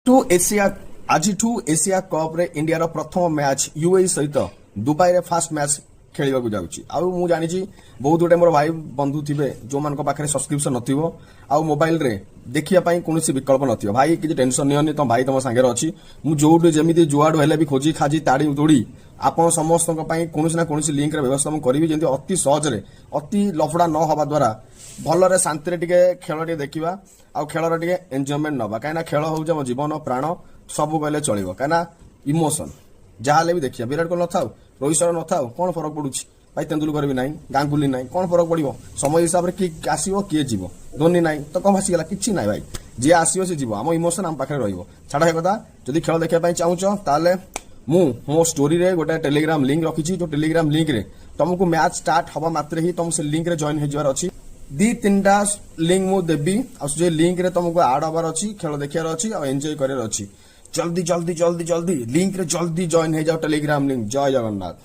Two Asia ଆଜିଠୁ Asia କପ୍ରେ ଇଣ୍ଡିଆର ପ୍ରଥମ ମ୍ୟାଚ୍ ୟୁଏଇ ସହିତ ଦୁବାଇରେ ଫାଷ୍ଟ ମ୍ୟାଚ୍ ଖେଳିବାକୁ ଯାଉଛି। ଆଉ ମୁଁ ଜାଣିଛି, ବହୁତ ଗୋଟେ ମୋର ଭାଇ ବନ୍ଧୁ ଥିବେ, ଯୋଉମାନଙ୍କ ପାଖରେ ସବସ୍କ୍ରିପସନ ନଥିବ ଆଉ ମୋବାଇଲରେ ଦେଖିବା ପାଇଁ କୌଣସି ବିକଳ୍ପ ନଥିବ। ଭାଇ, କିଛି ଟେନସନ ନିଅନି, ତମ ଭାଇ ତମ ସାଙ୍ଗରେ ଅଛି। ମୁଁ ଯୋଉଠୁ ଯେମିତି ଯୁଆଡୁ ହେଲେ ବି ଖୋଜି ଖାଜି ତାଡ଼ି ଦୋଡ଼ି ଆପଣ ସମସ୍ତଙ୍କ ପାଇଁ କୌଣସି ନା କୌଣସି ଲିଙ୍କର ବ୍ୟବସ୍ଥା ମୁଁ କରିବି, ଯେମିତି ଅତି ସହଜରେ, ଅତି ଲଫଡା ନ ହବା ଦ୍ୱାରା ଭଲରେ ଶାନ୍ତିରେ ଟିକେ ଖେଳ ଟିକେ ଦେଖିବା ଆଉ ଖେଳର ଟିକେ ଏନ୍ଜୟମେଣ୍ଟ ନବା। କାହିଁକିନା ଖେଳ ହଉଛି ଆମ ଜୀବନ, ପ୍ରାଣ, ସବୁ କହିଲେ ଚଳିବ। କାହିଁକିନା ଇମୋସନ ଯାହା ହେଲେ ବି ଦେଖିବା। ବିରାଟ କୋହଲି ନଥାଉ, ରୋହିତ ଶର୍ମା ନଥାଉ, କଣ ଫରକ ପଡୁଛି ଭାଇ? ତେନ୍ଦୁଲକର ବି ନାହିଁ, ଗାଙ୍ଗୁଲି ନାହିଁ, କଣ ଫରକ ପଡିବ? ସମୟ ହିସାବରେ କିଏ ଆସିବ, କିଏ ଯିବ। ଧୋନି ନାହିଁ ତ କଣ ଭାସିଗଲା? କିଛି ନାହିଁ ଭାଇ। ଯିଏ ଆସିବ ସେ ଯିବ, ଆମ ଇମୋସନ ଆମ ପାଖରେ ରହିବ। ଛାଡ଼ ଏ କଥା। ଯଦି ଖେଳ ଦେଖିବା ପାଇଁ ଚାହୁଁଛ, ତାହେଲେ ମୁଁ ମୋ ଷ୍ଟୋରିରେ ଗୋଟେ ଟେଲିଗ୍ରାମ ଲିଙ୍କ ରଖିଛି, ଯୋଉ ଟେଲିଗ୍ରାମ ଲିଙ୍କରେ ତମକୁ ମ୍ୟାଚ୍ ଷ୍ଟାର୍ଟ ହବା ମାତ୍ରେ ହିଁ ତମକୁ ସେ ଲିଙ୍କରେ ଜଏନ୍ ହେଇଯିବାର ଅଛି। ଦି ତିନିଟା ଲିଙ୍କ ମୁଁ ଦେବି ଆଉ ସେ ଲିଙ୍କରେ ତମକୁ ଆଡ୍ ହବାର ଅଛି, ଖେଳ ଦେଖିବାର ଅଛି ଆଉ ଏନ୍ଜୟ କରିବାର ଅଛି। ଜଲ୍ଦି ଜଲ୍ଦି ଜଲ୍ଦି ଜଲ୍ଦି ଲିଙ୍କରେ ଜଲ୍ଦି ଜଏନ୍ ହେଇଯାଅ, ଟେଲିଗ୍ରାମ ଲିଙ୍କ। ଜୟ ଜଗନ୍ନାଥ।